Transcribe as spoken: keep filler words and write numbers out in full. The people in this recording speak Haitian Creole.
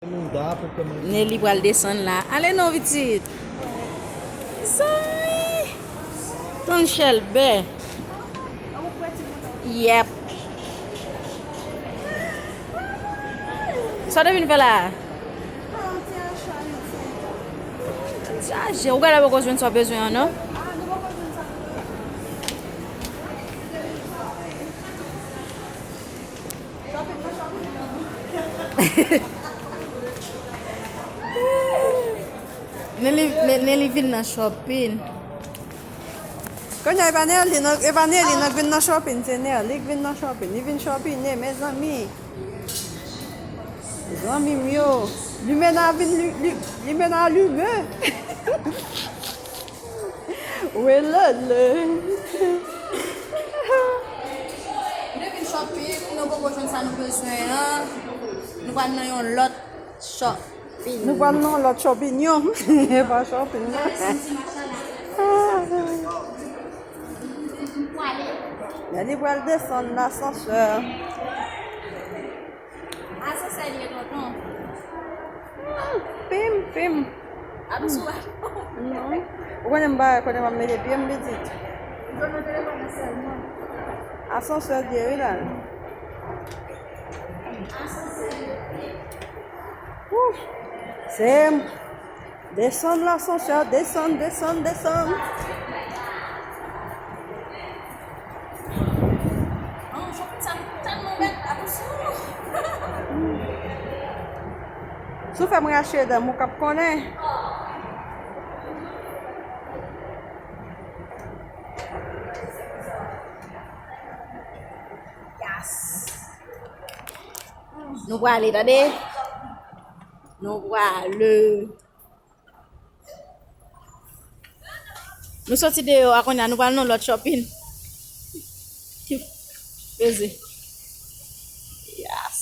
Nelly pral desann la. Ale non, pitit. Zay. Tann chèlbè. Yep. Sa w te vin fè la? Chaje. Ou gade poko jwenn sa w bezwen an, non? Nelly, Ne- Nelly vin nan shopping. Kounye a, e pa Nelly, non, e pa Nelly, non, k vin nan shopping, se Nelly k vin nan shopping. Li vin shopping, mezanmi. Zanmi m yo, limena vin li, li, limena limen. Welele. Nou vin shopping, nou poko jwenn sa nou bezwen an. Nou pral nan yon lòt shopping. Nou pral nan yon lòt shopping, yo. E pa shopping, non. Gade, pral desann nan asansè. Asansè li ye, tonton. Pim, pim. Ap sou a. Non. Ou konnen m pa konnen m ap mete pye m pitit. Asansè li ye, wi la. Ouf. Se Desann lasansè, desann, desann, desann. Si w fè m rache dan m, ou k ap konnen. Yes. Nou prale, tande. Nou prale. Nou soti deyò a kounye a, nou pral nan lòt shopping. Peze. Yes.